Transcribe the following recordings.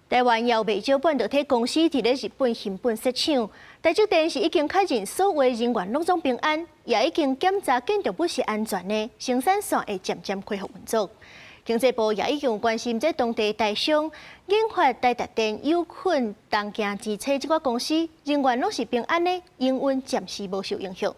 台灣有袂少半導體公司佇咧日本熊本設廠，台積電是已經確認所有人員攏總平安，也已經檢查建築物是安全的，生產線會漸漸恢復運作。經濟部也已經關心這當地台商研發台達電、友訊、東京之車這個公司人員攏是平安的，營運暫時無受影響。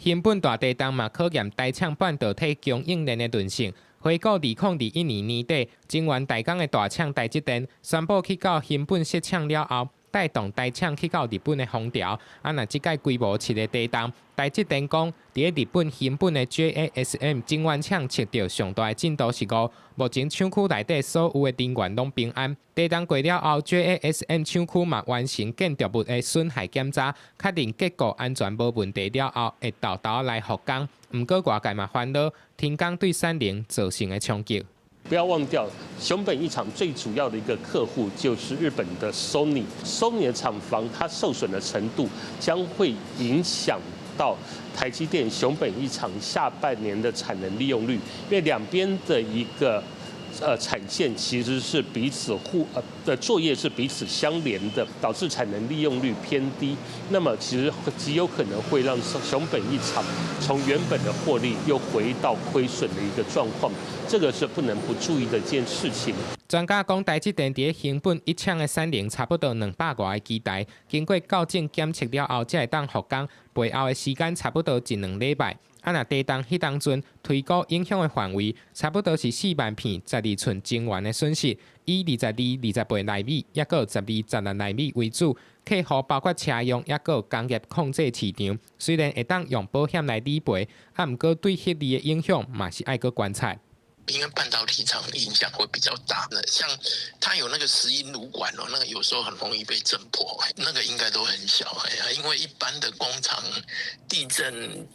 熊本大地動嘛考驗台廠半導體供應鏈的韌性。回顧2021年年底，晶圓代工的大廠台積電宣布去到熊本設廠了後，帶動台廠去到日本的風潮。啊，若這擺規模七个地動，台積電講，佇咧日本熊本的 JASM 晶圓廠測著上大的震度是5，目前廠區內底所有的人員攏平安。地動過了後，JASM 廠區嘛完成建築物的損害檢查，確認結構安全無問題了後，會沓沓來復工。毋過外界嘛煩惱，停工對產能造成的衝擊。不要忘掉，熊本一廠最主要的一個客戶就是日本的 Sony。Sony 的廠房它受損的程度將會影響到台積電熊本一廠下半年的產能利用率，因為兩邊的一個產線其實是彼此互的作業是彼此相連的，導致產能利用率偏低。那麼其實極有可能會讓熊本一廠從原本的獲利又回到虧損的一個狀況，這個是不能不注意的一件事情。專家講，台積電佇咧熊本一廠的產能差不多200外个機台，經過校正檢測了後，才會當復工。背後的時間差不多一兩禮拜。啊，若地動彼當陣推估影響的範圍，差不多是4萬片12寸晶圓的損失，以22、28納米，抑閣12、16納米為主。客戶包括車用，抑閣工業控制市場。雖然會當用保險來理賠，啊，毋過對獲利的影響嘛是愛閣觀察。應該半導體廠影響會比較大。像它有那個石英爐管哦，那個有時候很容易被震破，那個應該都很小哎呀。因為一般的工廠地震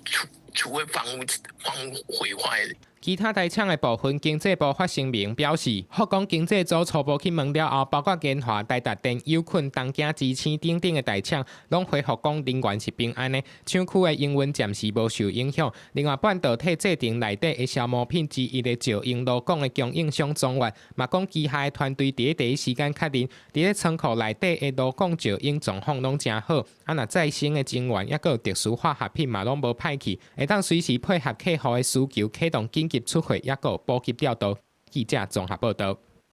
除非房屋毀壞。其他台廠的部分，經濟部發聲明表示，復工經濟組初步去問了後，包括研華、台達電、友訊、東京之星等等的大廠，攏回覆講人員是平安的，廠區的營運暫時無受影響。另外，半導體製程內底的消耗品之一的石英鋁汞的供應商中越，嘛講旗下的團隊佇咧第一時間確認，佇咧倉庫內底的鋁汞石英狀況攏誠好，啊，若再生的晶圓抑閣特殊化學品嘛攏無歹去，會當隨時配合客戶的需求啟動緊急出貨，抑閣補給調度。記者綜合報道。